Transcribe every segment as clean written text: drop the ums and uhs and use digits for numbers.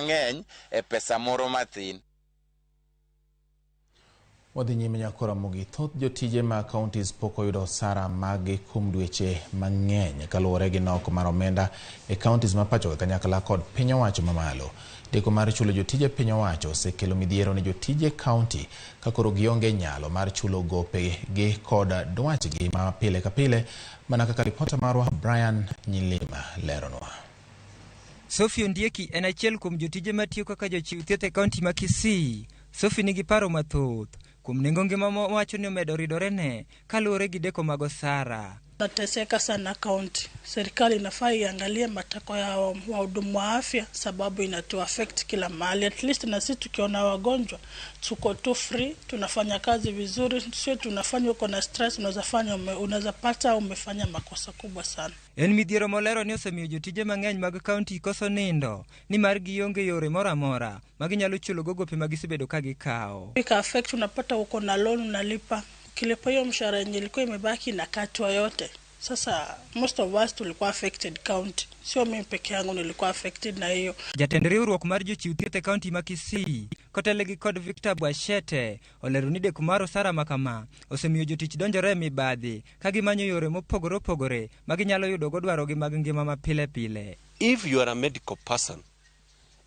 Mang'eny e pesa moro mathin. Wadhi nyime nyako Ramogi. Thoth jotije mag counties pok oyudo osara maggi kuom dweche mang'eny kaluwore gi nok mar omenda e counties ma pachoka kanyakla kod piny owacho mamalo. Deko mar chulo jotije piny owacho osekelo midhiero ne jotije county ka koro gionge nyalo mar chulo gope gi kod dwachgi ma pile ka pile mana kaka ripota marwa Brian Nyilima leronwa. Sophie Ondieki en achiel kuom jotije matiyo kaka jochiw thieth e kaunti ma Kisii. Sophie nigi paro mathoth kuom nengo ngima mowacho ni omedo ridorene kaluwore gi deko mag osara. Nateseka sana kaunti. Serikali inafaa iangalie matakwa ya wahudumu wa afya, sababu inatu affect kila mahali. At least na sisi tukiona wagonjwa tuko tu free, tunafanya kazi vizuri, sio tunafanya uko na stress, unaweza fanya unaweza pata umefanya makosa kubwa sana. En midhiero molero ni osemiyo jotije mang'eny mag kaunti koso nindo nimar gionge yore moro amora ma ginyalo chulogo gope ma gisebedo ka gikawo. Ika affect, unapata uko na loan unalipa, ukilipa hiyo mshahara yenye ilikuwa imebaki inakatwa yote. Sasa most of us tulikuwa affected county, sio mimi peke yangu nilikuwa affected na hiyo. Jatend riwruok mar jochiw thieth e kaunti ma Kisii kotelegi kod Victor Bwashete olero ni deko mar osara ma kama osemiyo jotich donjore e mibadhi ka gimanyo yore mopogore opogore ma ginyalo yudogo dwarogi mag ngima ma pile pile. If you are a medical person,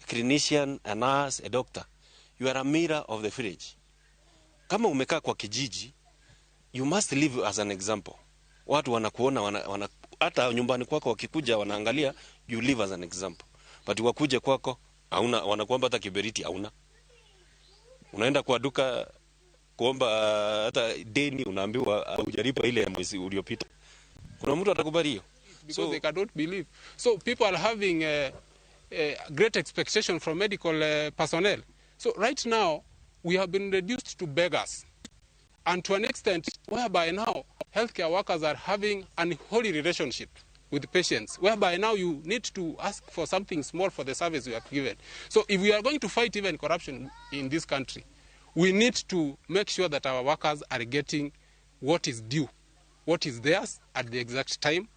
a clinician, a nurse, a doctor, you are a mirror of the village. Kama umekaa kwa kijiji, you must live as an example. Watu wanakuona hata nyumbani kwako wakikuja wanaangalia, you live as an example. But wakuje kwako, hauna, wanakuomba hata kiberiti hauna. Unaenda kwa duka kuomba hata deni, unaambiwa hujalipa ile ya mwezi uliopita. Kuna mtu atakubali hiyo? Because they cannot believe. So people are having a great expectation from medical personnel. So right now, we have been reduced to beggars. And to an extent whereby now healthcare workers are having unholy relationship with patients, whereby now you need to ask for something small for the service you have given. So if we are going to fight even corruption in this country, we need to make sure that our workers are getting what is due, what is theirs at the exact time,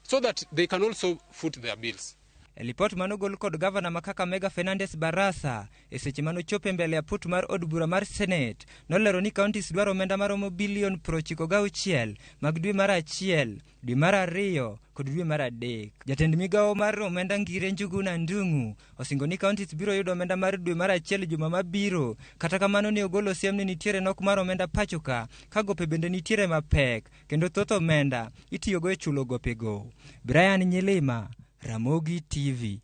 so that they can also foot their bills. E lipot manogol kod gavana ma Kakamega Fernandes Barasa e seche manochopo e mbele aput mar od bura mar Senate nolero ni counties dwaro omenda maromo bilion 96 mag dwe mar achiel, dwe mar ariyo kod dwe mar adek. Jatend migawo mar omenda Ngire Njuguna Ndung'u osingo ni counties biro yudo omenda mar dwe mar achiel juma mabiro. Kata kamano ne ogolo siem ni nitiere nok mar omenda pacho ka, ka gope bende nitiere mapek kendo thoth omenda itiyogo e chulo gopego. Brian Nyilima, Ramogi TV.